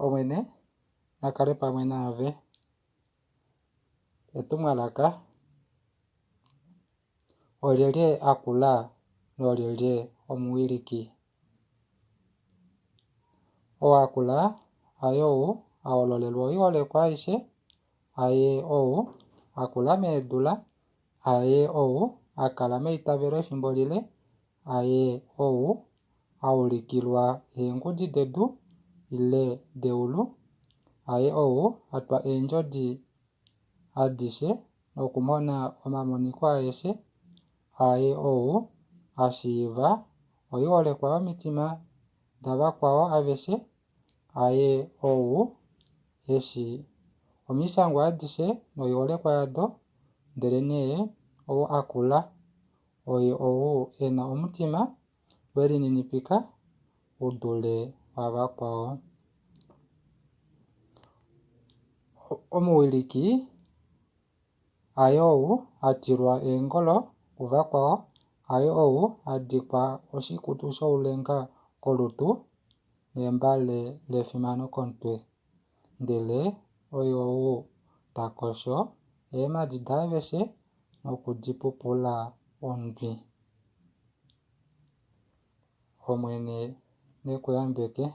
Omwene na kale pamwe naave. Etumwalaka, Olyelye a kula nolyelye omuwiliki? Ou a kula haye ou a hololelwa oiholekwa aishe, haye ou a kula meedula, haye ou a kala meitavelo efimbo lile, haye ou a ulikilwa eengudi dedu ile deulu, haye ou a twa eendjodi adishe nokumona omamoniko aeshe, haye ou a shiiva oiholekwa yomitima davakwao aveshe, haye ou e shii omishangwa adishe noiholekwa yado, ndelenee ou a kula oye ou e na omutima we lininipika u dule wavakwao. Omuwiliki haye ou a twilwa eengolo kuvakwao, haye ou a dikwa oshikutu shoulenga kolutu nembale lefimano komutwe, ndele oye ou ta kosho eemhadi daaveshe noku di pupula ondwi. Omwene ne ku yambeke.